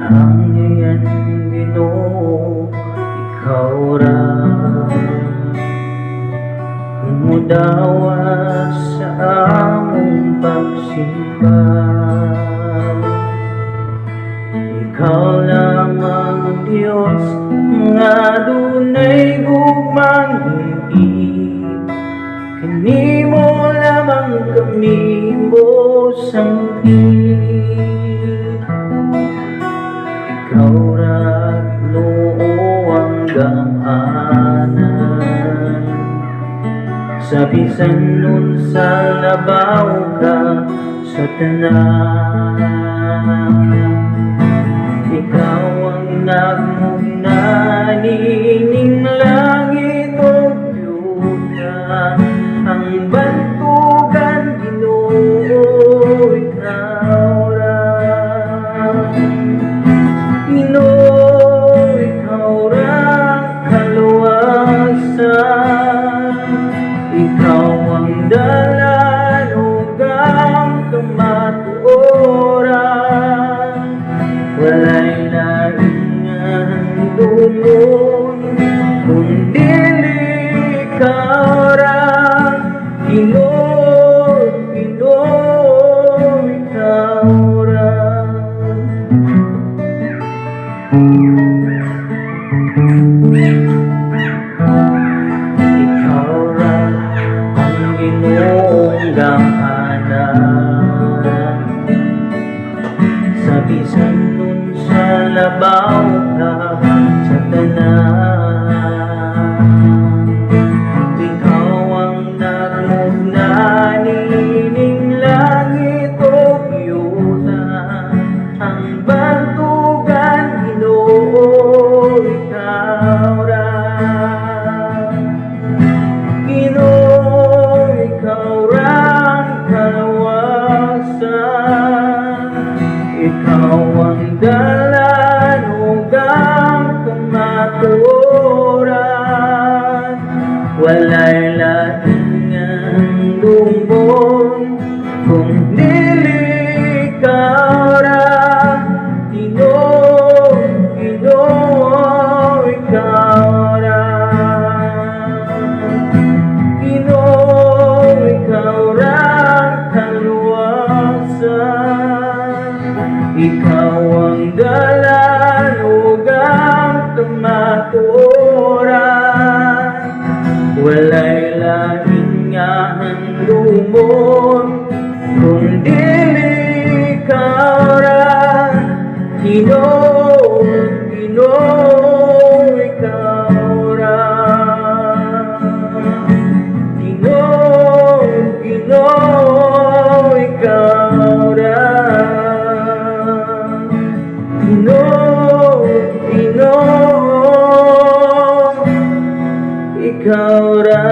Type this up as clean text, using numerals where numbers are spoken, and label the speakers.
Speaker 1: Hangyan, Ginoo, ikaw ra mudawat sa among pagsimba. Ikaw lamang ang Diyos nga dunay gugmang higit. Kanimo lamang kami mosangpit. Ikaw ra, Ginoo, ang gamhanan. Sa bisan unsa, labaw ka sa tanan. Ikaw ang nagmugna niining langit ug yuta. Ang bantugan, Ginoo, ikaw ra. Ginoo, ikaw ra kaluwasan. Ikaw ang dalan ug ang kamatuoran. Walay laing handumon kung dili ikaw ra. Ginoo, Ginoo, ikaw ra. Ikaw ra ang Ginoong gamhanan. Sa bisan unsa, labaw ka sa tanan. Ikaw ang nagmugna niining langit ug yuta. Ang bantugan, Ginoo, ikaw ra. Ginoo, ikaw ra ang kaluwasan. Ikaw ang dalan ug ang kamatuoran. Walay laing handumon kung dili ikaw ra. Ginoo, Ginoo, ikaw ra. Ginoo, ikaw ra ang kaluwasan. Ikaw ang dalan ug ang kamatuoran. Walay laing nga handumon kung dili ikaw ra. Ginoo, Ginoo, ikaw ra. Ginoo, Ginoo, ikaw ra. Ginoo, Ginoo, ikaw ra.